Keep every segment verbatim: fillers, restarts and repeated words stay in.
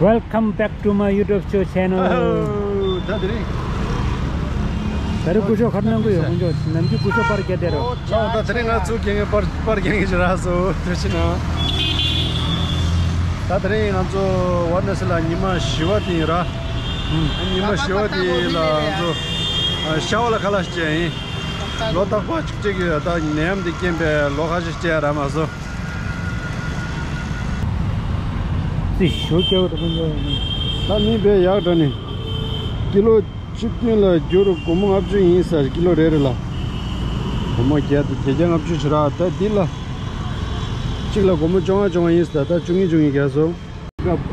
Welcome back to my YouTube show channel. ད་དེ་རིང་། ད་རེས་སྐུ་ཞབས་ག་རེ་གནང་གི་ཡོད། ཁོང་ཚོ་ནམ་རྒྱུན་སྐུ་ཞབས་པར་རྒྱག་བསྡད་རོགས། ལགས་ད་དེ་རིང་ང་ཚོ་རྒྱག་མཁན་པར་པར་རྒྱག་མཁན་ཞིག་རག་སོང་། ཐུགས་རྗེ་གནང་། ད་དེ་རིང་ང་ཚོ་ཝཱ་ར་ཎ་སི་ལ་ཉི་མ་བཞི་པ་དེ་ཡིན་ར། ཉི་མ་བཞི་པ་དེ་ལ་ང་ཚོ་ཤ་བ་ལ་ཁ་ལག་ཞིག་བྱས་ཡིན། ལོ་རྟག་པར་ཅིག་ཅིག་ཡོད། ད་ནད་ཡམས་འདི་རྐྱེན་པས་ལོ་ཁ་ཤས་བྱས་རག་མ་སོང་། རྩིས་ཞོ་སྐྱེ་བོ་དང་ཕུན་ཚོགས་ཡིན། ད་མི་བས་ཡག་འདྲ་ནི། ཀི་ལོ་བཅུ་བདུན་ལ་བསྒྱུར་སྒོར་མོ་ལྔ་བཅུ་ཡིན་ས། ཀི་ལོ་རེ་རེ་ལ་སྒོར་མོ་བརྒྱ་དང་བརྒྱད་བརྒྱ་ལྔ་བཅུ་ཞིག་རག་ད་འདི་ལ་གཅིག་ལ་སྒོར་མོ་བཅོ་ལྔ་བཅོ་ལྔ་ཡིན་ས། ད་བཅུ་གཉིས་བཅུ་གཉིས་བརྒྱབ་སོང་།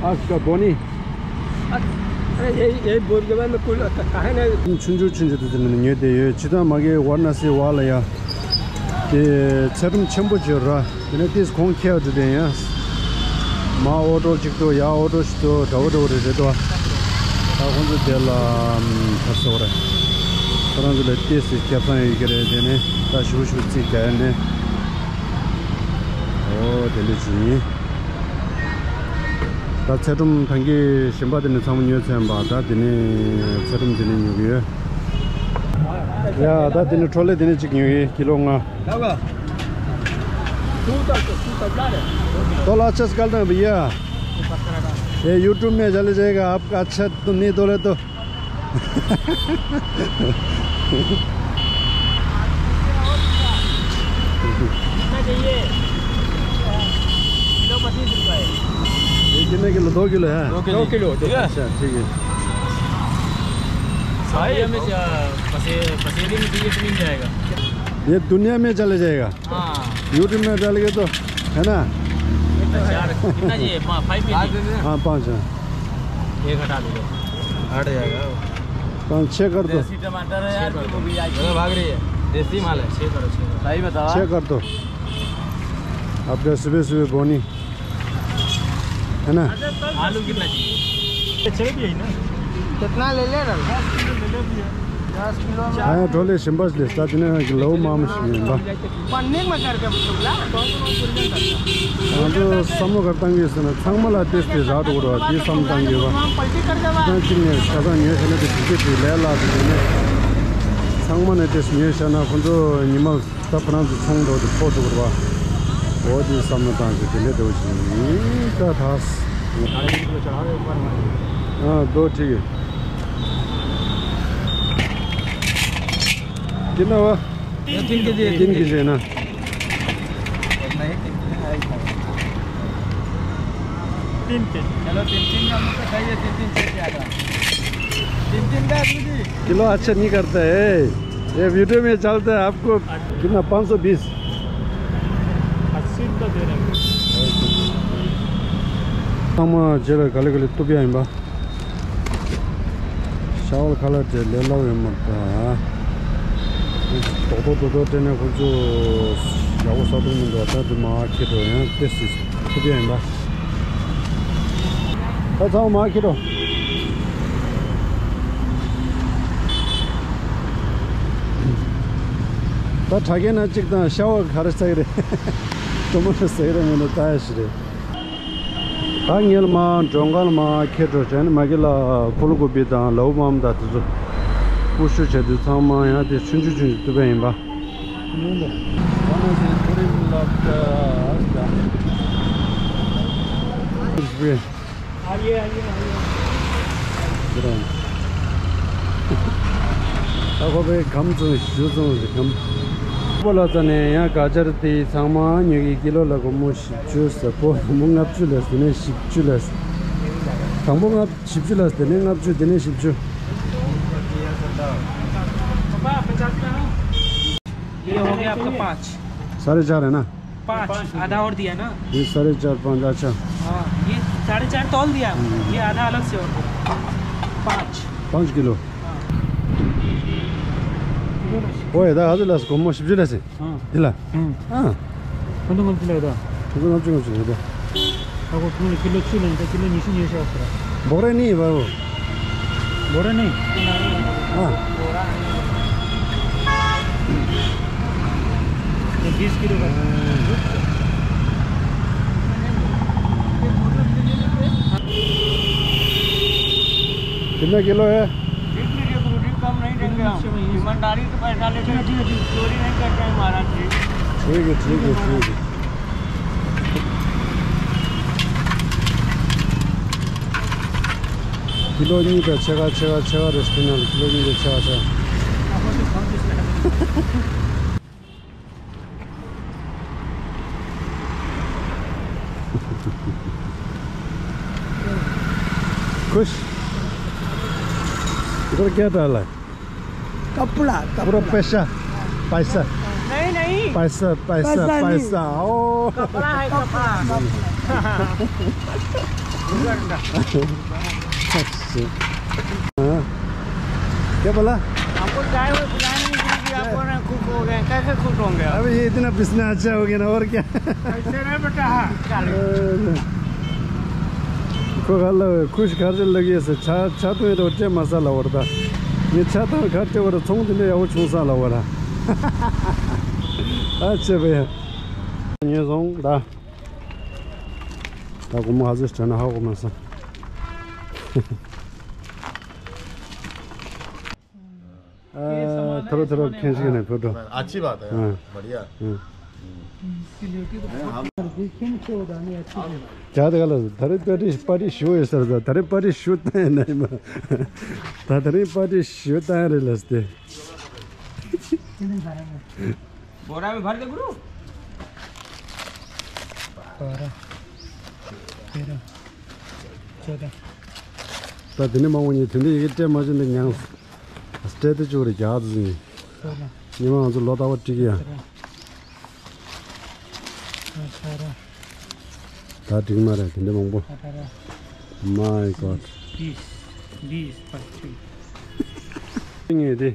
ཨ་ཀ་བོ་ནི། ཨ་ཨེ་ཨེ་བོར་ག་བ་ན་ཀུ་ལ་ཀ་ཀ་ཧ་ན། ཆུང་ཆུང་ཆུང་ཆུང་དུ་དེ་ནས་ཉོས་བསྡད་ཡོད། ཇི་ལྟར་མ་གི་ཝཱ་ར་ཎ་སི་བ་ལ་ཡ། དེ་ཚལ་སྒྲོམ་ཆེན་པོ་ཅིག་ར། དེ་ནས་ཏིས་གོང་ཁེལ་དུ་དེ་ཡང་། མ་ཨོ་ཊོ་གཅིག་ཏུ་ཡ་ཨོ་ཊོ་ཞིག་ཏུ་འདྲ་བོ་འདྲ་བོ་རེ་རེད་དོ། ད་ཁོང་ཚོ་དེ་ལ་ཁ་སོ་རེ། ཁོ་རང་ཚོ་ལ་ཏིས་སི་ཁེ་བཟང་ཡོད་ཀྱི་རེད། དེ་ནས་ད་ཞུ་ཞུ་རྩིས་རྒྱག་ནས། ཨོ་དེ་འདྲ་ཅིག་ཡིན། ད་ཚལ་སྒྲོམ་ཐང་གི་གཞན་པ་དེ་ནས་ཚང་མ་ཉོས་ཚར་ཡིན་པ། ད་དེ་ནས་ཚལ་སྒྲོམ་དེ་ནས་ཉོ་གི་ཡོད། ཡ་ད་དེ་ནས་ཁྲོ་ལེ་དེ་ནས་གཅིག་ཉོ་གི། ཀི་ལོ་ལྔ། तो लाचस कर दें भैया। ये YouTube में चले जाएगा, आपका अच्छा तो नहीं तो ले तो। कितना चाहिए? किलो पच्चीस रुपए। ये कितने किलो? दो किलो है? दो किलो। ठीक है। अच्छा, ठीक है। सारे में क्या, पसे-, पसेरी में चाहिए तो मिल जाएगा। ये दुनिया में चले जाएगा। हाँ। YouTube में डालेंगे तो, है ना? चार, कितना चाहिए? पा-, फाइव केजी? हाँ, पाँच, हाँ। एक हटा दो। हट जाएगा। पाँच, छः कर दो। देसी टमाटर है यार, छः कर दो। भाग रही है। देसी माल है। छः करो, छः करो। सही बताओ। छः कर दो। आपका सुबह सुबह बोनी। है ना? आलू कितना चाहिए? छः भी है ना? कितना ले ले रहा? दस किलो ले ले भैया। दस किलो में ཁ་ཡང་ཁྲོ་ལེ་ཞིམ་པ་ཞིག་ལས་ས་དེ་ནས་ང་གི་ལའུ་མ་མོ་ཞིག་ཡིན་པ། पन्नी में करके मतलब ला। ང་ཚོ་བསམ་བློ་ག་རེ་བཏང་གི་ཡོད་ཟེར་ན། ཚང་མ་ལ་ཏེས་ཏེ་རག་འགྲོ་གི་རེད་པ། དེ་བསམ་བློ་བཏང་གི་ཡོད་པ། ཁྱེད་རང་གཅིག་ནས་ཆ་ཚང་ཉོས་ཤེས་ན་དེ་དུས་ཚོད་དེ་ལས་སླ་དེ་དེ་ནས་ཚང་མ་ནས་ཏེས་ཉོས་ཤེས་ན་ཁོ་ཚོ་ཉི་མ། ད་ཁོ་རང་ཚོ་ཚོང་འགྲོ་དུས་ཕོག་འགྲོ་གི་རེད་པ། འོ་དེ་བསམ་བློ་བཏང་ཚེ་དེ་འདྲ་འགྲོ་བཞིན་ཡིན་ད་ད། हाँ, दो ठीक है। कितना हुआ? तीन केजी। तीन केजी है ना? तीन केजी। चलो, तीन तीन का मुझे चाहिए, तीन तीन चाहिए। किलो अच्छा नहीं करता है। ये वीडियो में चलता है आपको। कितना? पाँच सौ बीस। अस्सी रुपया दे रहे हैं। ཚང་མ་རྗེས་ལ་ག་ལེ་ག་ལེ་གཏུབ་ཡ་ཡིན་པ། ཤ་བ་ལ་ཁ་ལག་དེ་ལས་སླ་པོ་ཡོད་མ་རེད་ད། རྡོག་རྡོག་རྡོག་རྡོག་སྤྲད་ནས་ཁོ་ཚོ་ཡག་པོ་ཟ་ཐུབ་མི་འདུག་ད་དེ་མར་ཁྱེར་འགྲོ་ཡང་ཏེས་ཏེས་ཐུབ་ཡ་ཡིན་པ། ད་ཚང་མ་ཁྱེར་རོ། ད་དྲ་རྒྱའི་ནང་གཅིག་དང་ཤ་བ་ག་རེ་ཟ་གི་རེད། ཀྲོ་མ་ཟ་གི་རེད་མིན་ན་ལྟ་ཡ་ཞིག་རེད། ད་ངེད་ལ་མ་མགྲོན་ཁང་ལ་མ་ཁྱེར་འགྲོ་དྲན་མ་གི་ལ་ཕུ་ལུ་གུ་པི་དང་ལའུ་མམ་དང་དེ་ཚོ་སྐུ་ཞུ་བྱས་དུས་ཚང་མ་ཡང་དེ་ཆུང་ཆུང་ཆུང་ཆུང་ཐུབ་པ་ཡིན་པ། ད་ཁོ་པའི་གམ་ཚོང་ཞུ་ཚོང་ཞིག་གམ། པོ་ལ་ཙ་ནས་ཡང་ག་ཅར་དེ་ཚང་མ་ཉོ་གི་ཀི་ལོ་ལ་སྒོར་མོ་བཞི་བཅུ་ཟེར། པོ་སྒོར་མོ་ལྔ་བཅུ་ལས་དེ་ནས་བཞི་བཅུ་ལས། དང་པོ་ལྔ་བཅུ་ལས་དེ་ནས་ལྔ་བཅུ་དེ་ནས་བཞི་བཅུ། ये हो गया आपका पाँच। साढ़े चार है ना? पाँच, आधा और दिया ना। ये साढ़े चार पाँच। अच्छा। हाँ, ये साढ़े चार तौल दिया। हम्म। ये आधा अलग से और दो। पाँच। पाँच किलो। हाँ। ओए, दा, हजुर, लास, को म शिवजी लासे। हाँ। दिला। हम्म। हाँ। कौन कौन सी लगता? कौन कौन सी लगता? अब वो पूरे किलो छू लेंगे, किलो नीचे नहीं है। बोरा नहीं है बाबू। बोरा नहीं? हाँ। ये बीस किलो का। कितना किलो है? देख लीजिए गुरु जी, कम नहीं देंगे हम। ईमानदारी से पैसा लेते हैं, चोरी नहीं करते हैं महाराज जी। ठीक है, ठीक है, ठीक है। किलो नहीं पे छेगा, छेगा, छेगा रेस्टोरेंट, किलो नहीं पे छेगा, छेगा। खुश? इधर क्या डाला है? कपड़ा, पूरा कपड़ा। पैसा, पैसा। नहीं, नहीं। पैसा, पैसा, पैसा नहीं। पैसा। ओ। कपड़ा है, कपड़ा। कपड़ा। अच्छा। हाँ। क्या बोला? हमको चाय वो पिलाने के लिए आप बोल रहे हैं, खुश हो गए, कैसे खुश होंगे आप? अबे ये इतना पिसना अच्छा हो गया ना, और क्या? ऐसे नहीं बेटा। चलो। खुश, खुश खर्च लगी है सर। छा, छा तो ये तो चे मसाला वरता। ये छा तो खर्च वरता, छोंग दिले या वो छोंग साला वरता। अच्छा भैया। ये सोंग दा। ད་སྒོར་མོ་ཧ་ཟེར་དྲན་ན་ཧ་གོ་མ་སོང་། ཨ། ཐོ་རེ་ཐོ་རེ་ཁྱེད་ཞིག་ནས་ཕོ་ཊོ། अच्छी बात है। हाँ। बढ़िया। हाँ। क्या देखा ला? धरे पार्टी पार्टी शो है सर, धरे पार्टी शूट नहीं, नहीं मैं। धरे पार्टी शूट आए रे लस्ते। बोरा में भर दे गुरु। बारह, तेरह, चौदह। ད་དེ་ནས་མང་པོ་ཉིད་དེ་འདྲའི་ཡི་གེ་སྤྲད་མ་བྱུང་ན་མྱངས། སྤྲད་དུ་བཅུག་རེ་རྒྱག་ཏུ་ཟིན། ཉི་མ་ང་ཚོ་ལོ་ལྟ་བ་འགྲིག་ཡ། ད་འགྲིག་མ་རེད་དེ་འདྲ་མང་པོ། My God. बीस, बीस, पच्चीस। ངས་དེ།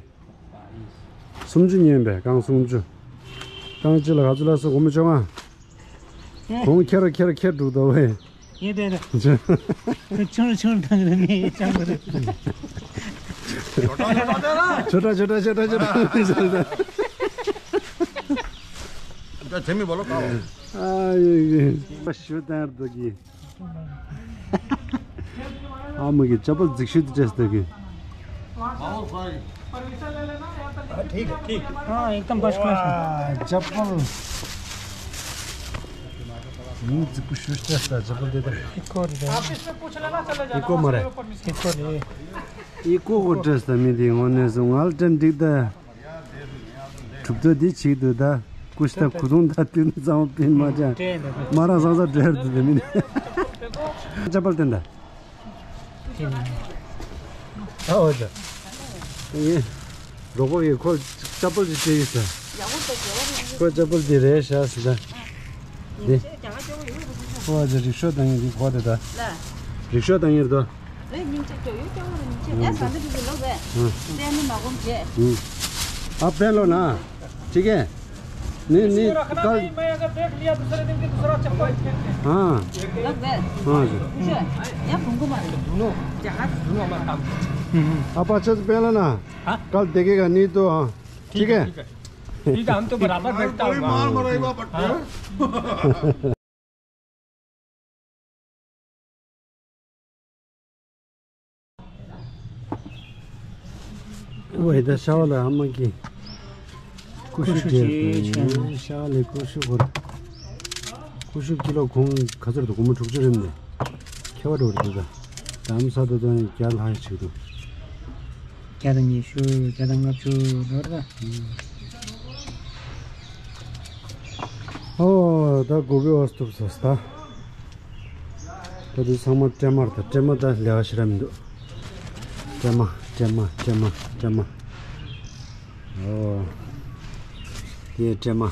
སུམ་ཅུ་ཉོས་པས་རྐང་སུམ་ཅུ། རྐང་གཅིག་ལ་ག་ཚོད་ལ་སོ་སྒོར་མོ་བཅོ་ལྔ། གོང་ཁེར་ཁེར་ཁེར་འགྲོ་དོ་བས། ཡིན་དེ་རེད། ཆུང་ཆུང་དང་རེད་མི་ཡིན་ཅང་རེད། छोटा छोटा छोटा छोटा। ད་ཚེ་མི་བོ་ལོ་ཀའོ། ཨ་ཡེ་ཡེ། ཞུ་དང་རྡོ་གི། ཨ་མ་གི་ཅ་པལ་རྫིག་ཤོས་དེ་སྤྲད་སྟེ་གི། हाँ, ठीक है, ठीक। हाँ, एकदम फर्स्ट क्लास है। ཅ་པལ། མི་རྫིག་པོ་ཞུ་སྤྲད་ས་ཅ་པལ་དེ་དང་། एक और है। एक और मारे। एक और है। ये को को ड्रेस था मेरी होने से वाल टेम दिखता है। གྲུབ་ཐོབ་འདི་ཆིག་ཏུ་ད་ཀུ་ཤི་ད་ཁུ་ཐུང་ད་ཏིན་ཙང་པིན་མ་ཅང་མ་རང་སང་ས་འབྲེལ་དུ་དེ་མིན། ཅ་པལ་བསྟན་ད། ཨ་འོ་ད། ཨེ། རོགས་པ་གིས་ཁོ་ཅ་པལ་ཅིག་སྤྲད་ཡོད་ས། ཁོ་ཅ་པལ་འདི་རེད་ཤག་ཟེར་ད། འདི། ཁོ་འདི་རིག་ཤོ་བཏང་ཡོད་འདི་ཁོ་དེ་ད། རིག་ཤོ་བཏང་ཡོད་དོ། ཨ། ཨ། པེན་ལོ་ན། ठीक है। नहीं, नहीं, कल। हाँ। हाँ। आप अच्छे से पहनना ना। हाँ? कल देखेगा नहीं तो, हाँ। ठीक है? ठीक है। ठीक है, हम तो बराबर बैठता हूँ। कोई मार मरेगा, but हाँ। ཝེ་ད་ཤ་བ་ལ་ཨ་མ་གི་ཀུ་ཤུ་ཀུ་ཤུ་སྤྲད་ཅེས་ཤ་བ་ལ་ཀུ་ཤུ་གོ། ཀུ་ཤུ་ཀི་ལོ་གོང་ག་ཚོད་འདུག་སྒོར་མོ་དྲུག་ཅུ་རེད་འདུག་ཁྱད་པར་འགྲོ་རེད་འདུག་ད་དམ་ས་ད་དོན་བརྒྱ་ལྷག་ཅིག་འདུག་བརྒྱ་དང་ཉི་ཤུ། བརྒྱ་དང་ལྔ་བཅུ་ལོར་ད། ཨོ། ད་གོ་བི་ཨོ་སྟུབ་ས་ད། ད་དེ་ཚང་མ་སྲན་མ་རེད་ད། སྲན་མ་ད་ལས་ཀ་ཞེ་དྲག་མི་འདུག་སྲན་མ་སྲན་མ་སྲན་མ་སྲན་མ། ཨོ། དེ་སྲན་མ།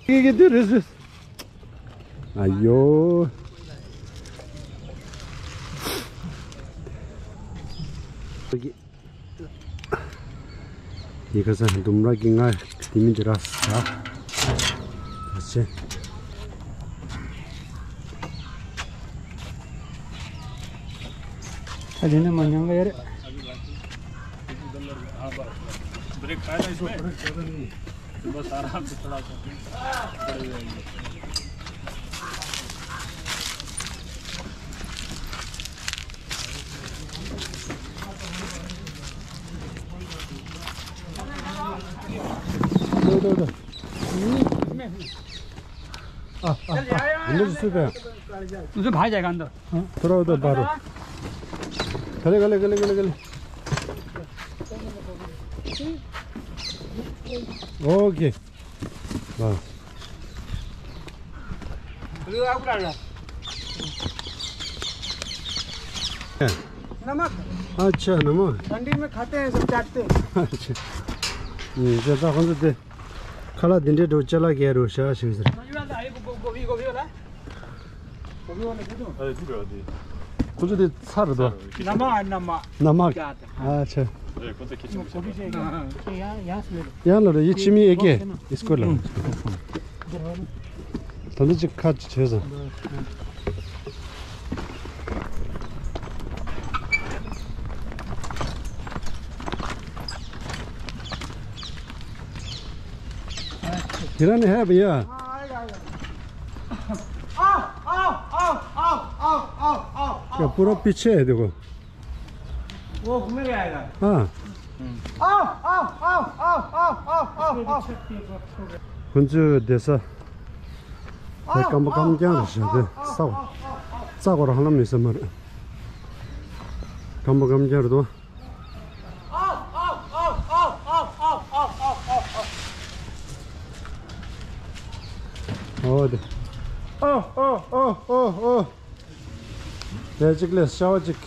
ཀི་ཀི་དེ་རེད་ཟེར། ཨ་ཡོ། ཡི་ག་ས་ལྡུམ་ར་གི་ང་དེ་མིན་དེ་ར་ས། ཨ་ཆེ། ད་དེ་ནས་མ་མྱང་གི་ཡོད་རེད། ब्रेक खाया ना इसमें? तो बस आराम से थोड़ा सा खड़े हो जाएंगे। हाँ, हाँ, हाँ, अंदर से पे। उसे भाई जाएगा अंदर। हाँ, थोड़ा उधर बाहर। गले, गले, गले, गले, गले। ओके। वाह। नमक। अच्छा, नमक। ठंडी में खाते हैं, सब चाटते हैं। अच्छा। हम्म, जैसा हम तो दे। खला दिंडे डो चला गया रो शा शिव सर। गोभी, गोभी वाला। कुछ दे सर दो। नमक, नमक। नमक। क्या आता है? अच्छा। गोभी चाहिए। हाँ, हाँ। ये यहाँ, यहाँ से ले लो। यहाँ लो रे, ये चिमी एक है। इसको लो। हम्म। ད་ནི་ཅིག་ཁ་ཅིག་བྱས་སོང་། ཁྱེད་རང་ནི་ཧེ་བ་ཡ། ཡ་པུ་རོ་པི་ཆེ་དེ་གོ། ཨ། ཁོ་ཚོའི་བསྡད་ས། དེ་སྐམ་པོ་སྐམ་རྐྱང་རེད་ཤག་དེ་ས་གོ། ས་གོ་རང་ལ་མི་ས་མ་རེད། སྐམ་པོ་སྐམ་རྐྱང་རེད་དོ། ཨོ་དེ། ཨོ་ཨོ་ཨོ་ཨོ་ཨོ། དེ་གཅིག་ལས་ཤ་བ་གཅིག་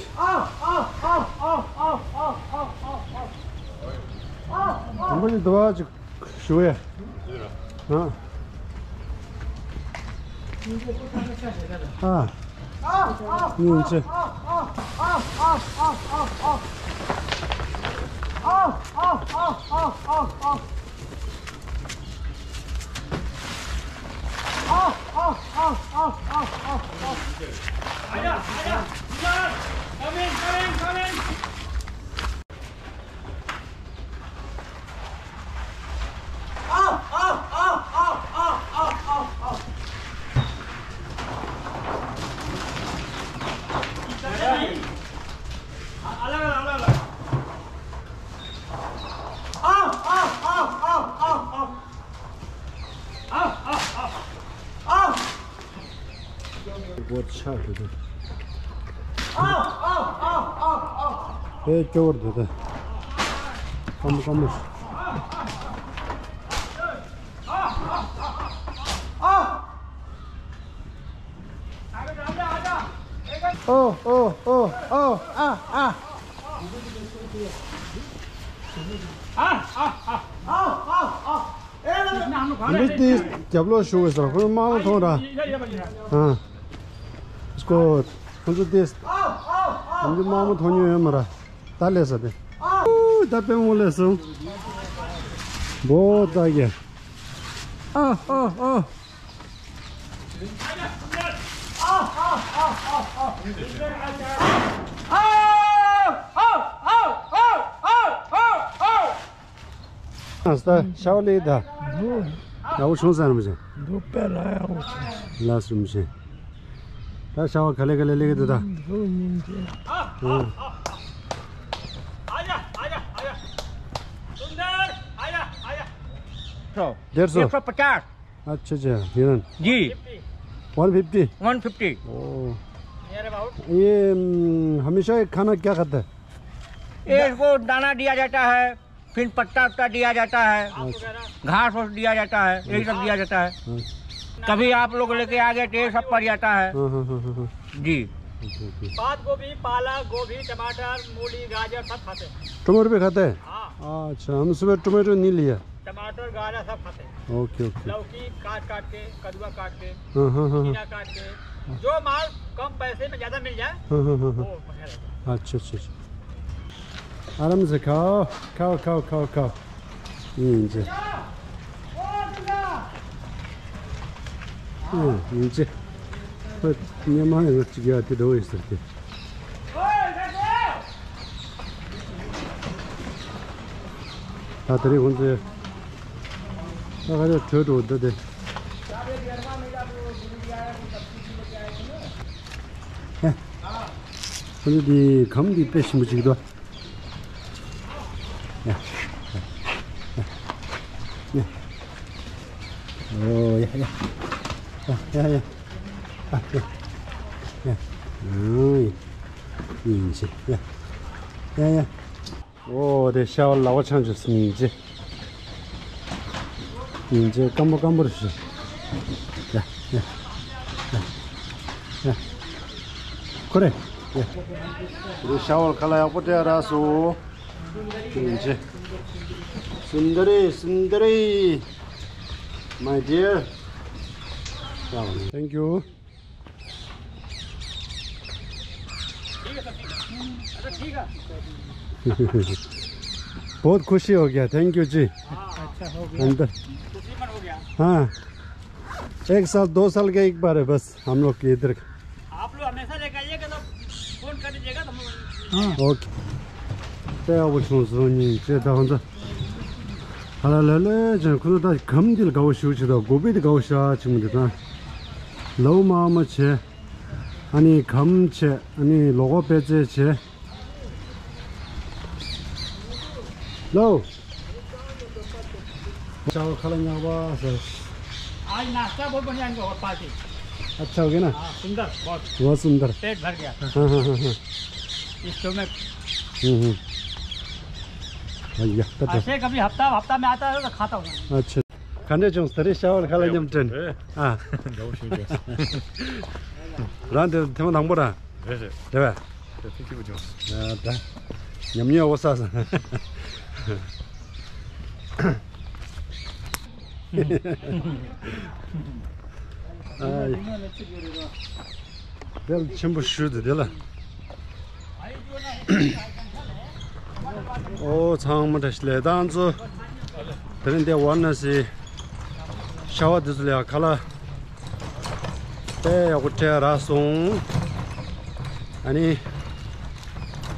དམ་པ་ནི་དུ་བ་གཅིག་ཞུ་ཡ། ཨ། ཨ། སྙིང་རྗེ། སྒོ་ཆག་གི་འདུག་དེ་སྐྱོ་བོར་འདུག་ད། སྐམ་པོ་སྐམ་པོ། ཨོ་ཨོ་ཨོ་ཨོ་ཨ་ཨ། མི་དེ་རྒྱབ་ལོག་ཞུ་དགོས་ཟེར་ཁོའི་དམག་མོ་མཐོང་ར། ཨ། སྐོར། ཁོ་ཚོ་དེ། ཁོ་ཚོ་དམག་མོ་མཐོང་མྱོང་ཡོད་མ་ར། ད་ལས་ས་དེ། ཨོ་ད་དཔེ་མོ་ལས་སོང་། བོ་ད་གེ། ཨ་ཨ་ཨ། ཨ་སྟ་ཤའོ་ལེ་ད། ཡག་པོ་བྱུང་ས་རུམ་ཞིང་། འདུག་པས་ལ་ཡག་པོ་བྱུང་། ལ་སུམ་ཞིང་། ད་ཤའོ་ག་ལེ་ག་ལེ་ལེ་གི་འདུག་ད། འདུག་སྙིང་རྗེ། ཨ། सुंदर, आया, आया। तो डेढ़ सौ। एक सौ पचास। अच्छा, अच्छा, हिरण। जी। One fifty. One fifty. ओ। ये, हम्म, हमेशा ये खाना क्या खाता है? ये इसको दाना दिया जाता है, फिर पत्ता उत्ता दिया जाता है, अच्छा। घास वास दिया जाता है, यही सब दिया जाता है। हाँ। कभी आप लोग लेके आ गए तो ये सब पड़ जाता है। हाँ, हाँ, हाँ, हाँ, हाँ। जी। अच्छा, अच्छा। पात गोभी, पालक, गोभी, टमाटर, मूली, गाजर सब खाते हैं। टमाटर भी खाते हैं? हाँ। अच्छा, हम सुबह टमाटर नहीं लिया। टमाटर, गाजर सब खाते हैं। Okay, okay. लौकी काट काट के, कदुआ काट के, हाँ, हाँ, हाँ, हाँ। खीरा काट के, जो माल कम पैसे में ज्यादा मिल जाए, हाँ, हाँ, हाँ, हाँ। वो बढ़िया लगता है। अच्छा, अच्छा, अच्छा। आराम से खाओ, खाओ, खाओ, खाओ, खाओ। ཡིན་ཅི། ཨ། ཡིན་ཅི། ཁོ་ཉི་མ་ཡང་གཅིག་ཡ་དེ་འགྲོ་ཡི་ཟེར་ཏེ། ད་དེ་རིང་ཁོང་ཚོས་ད་ག་རེ་བྲོས་འགྲོ་འདི་དེ། ཧེ། ཁོང་ཚོ་འདི་གམ་འདི་དཔེ་ཞིམ་པོ་ཅིག་འདུག་ཡ། ཡ། ཡ། ཨོ་ཡ་ཡ། ཡ་ཡ་ཡ། ཨ་ཡ། ཡ། ཨོ་ཡ། ཡིན་ཅི། ཡ། ཡ་ཡ། ཨོ་དེ་ཤ་བ་ལ་བ་ཆང་ཅུ་སྙིང་རྗེ། སྙིང་རྗེ་སྐམ་པོ་སྐམ་པོ་རེད་ཤི། ཡ་ཡ་ཡ་ཡ། ཁོ་རེ། ཡ། དེ་ཤ་བ་ཁ་ལག་ཡག་པོ་སྤྲད་རག་སོང་། སྙིང་རྗེ། སུན་དར་རེ་སུན་དར་རེ། My dear. Thank you. बहुत खुशी हो गया, thank you जी। हाँ, अच्छा हो गया। अंदर। खुशी मन हो गया। हाँ, एक साल दो साल का एक बार है बस हम लोग के इधर। आप लोग हमेशा लेके आइएगा तो फोन कर दीजिएगा तो हम लोग हाँ। ओके। དཔེ་ཡག་པོ་བྱུང་སོང་། སྙིང་རྗེ། ད་ཧོན་ད། ཧ་ལ་ལ་ལ་ཅན་ཁོ་ན་ད་གམ་འདི་ལ་དགའ་བོ་ཞུ་ཆེ་ད་གོ་བི་འདི་དགའ་བོ་ཤ་ཆེ་མོ་འདི་ད། ལོ་མ་མ་བྱས། ཨ་ནི་གམ་བྱས། ཨ་ནི་ལོ་གོ་པེ་ཙེ་བྱས། ལོ། चावल खाला न्यावा सर। आज नाश्ता बहुत बढ़िया इनका हुआ पार्टी। अच्छा हो गया ना? हाँ, सुंदर, बहुत। बहुत सुंदर। पेट भर गया। हाँ, हाँ, हाँ, हाँ। स्टोमक। हम्म, हम्म। भैया, तो ऐसे कभी हफ्ता, हफ्ता में आता है तो खाता हूँ। अच्छा। खाने चुंस तरी चावल खाला न्याम टन। हाँ। रान ते, ते मन धांगबो रा। རེད་རེད། རེད་པས། རེད། ཐུགས་ཐུགས་པ་བྱུང་། ཨ་ད། ཉམས་མྱོང་འོ་ས་ས། ཨ་ཡ། དེ་ལ་ཆེན་པོ་ཞུ་དེ་དེ་ལ། ཨོ་ཚང་མ་བཀྲ་ཤིས་བདེ་ལེགས་ད་ཚོ། དེ་རིང་འདི་ཝཱ་ར་ཎ་སི་ཤ་བ་འདི་ཚོ་ལ་ཡ་ཁ་ལག་དཔེ་ཡག་པོ་སྤྲད་རག་སོང་། ཨ་ནི་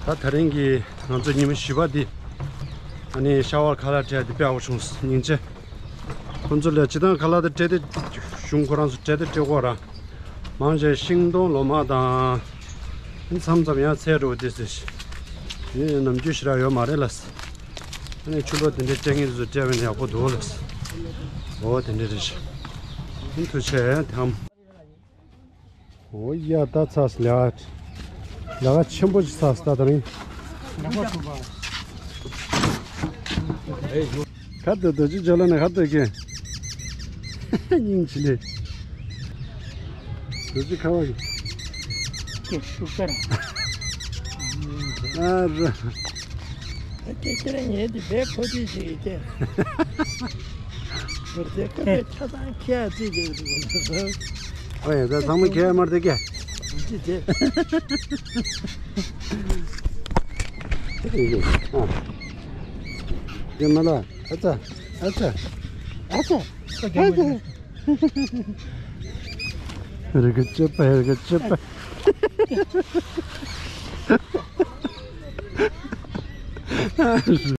ད་དེ་རིང་གི་ང་ཚོ་ཉི་མ་བཞི་པ་འདི་ཨ་ནི་ཤ་བ་ཁ་ལག་སྤྲད་འདི་དཔེ་ཡག་པོ་བྱུང་སྙིང་རྗེ། ཁོང་ཚོ་ལ་སྤྱི་བཏང་ཁ་ལག་དེ་སྤྲད་དེ་གཞུང་ཁོ་རང་ཚོ་སྤྲད་དེ་སྤྲད་དགོས་ར། མང་ཆེ་ཤིང་སྡོང་ལོ་མ་དང་། མཚམས་མཚམས་ཡང་ཚལ་འགྲོ་དེ་ཟེར། དེ་ནམ་རྒྱུན་ཞེ་དྲག་ཡོད་མ་རེད་ལ། ཨ་ནི་ཆུ་ལོག་དེ་འདྲའི་སྤྲད་མཁན་དེ་ཚོ་སྤྲད་པ་ཡིན་ན་ཡག་པོ་འདུག་ལ། འོ་དེ་འདྲ་རེད། ཐུགས་རྗེ་ཆེ་དམ། འོ་ཡ་ད་ཚ་སི་ལ། ལ་ག་ཆེན་པོ་ཅིག་ཚ་སི་ད་ད་རིང་། ཁ་ཏོ་ཏོ་ཅི་ཇོ་ལ་ན་ཁ་ཏོ་ཀེ། སྙིང་ཆི་ལེ། ཏོ་ཅི་ཁ་བ་ཀེ། ཀེ་ཤུག་ཏར། ཨ་ར། ཏེ་ཏེ་ར་ཉེ་དི་བེ་ཁོ་ཏི་ཞིག་ཏེ། བར་ཏེ་ཁ་བེ་ཆ་དང་ཁྱེད་ཨ་ཙི་ཏེ་ཏེ། ཨོ་ཡ་ད་ཚང་མ་ཁྱེད་མར་ཏེ་ཀེ། ཏེ་ཏེ། ཨ། ཏེ་མ་ལ་ཨ་ཙ་ཨ་ཙ་ཨ་ཙ་ཨ་ཙ། རི་ག་ཅི་པ་རི་ག་ཅི་པ།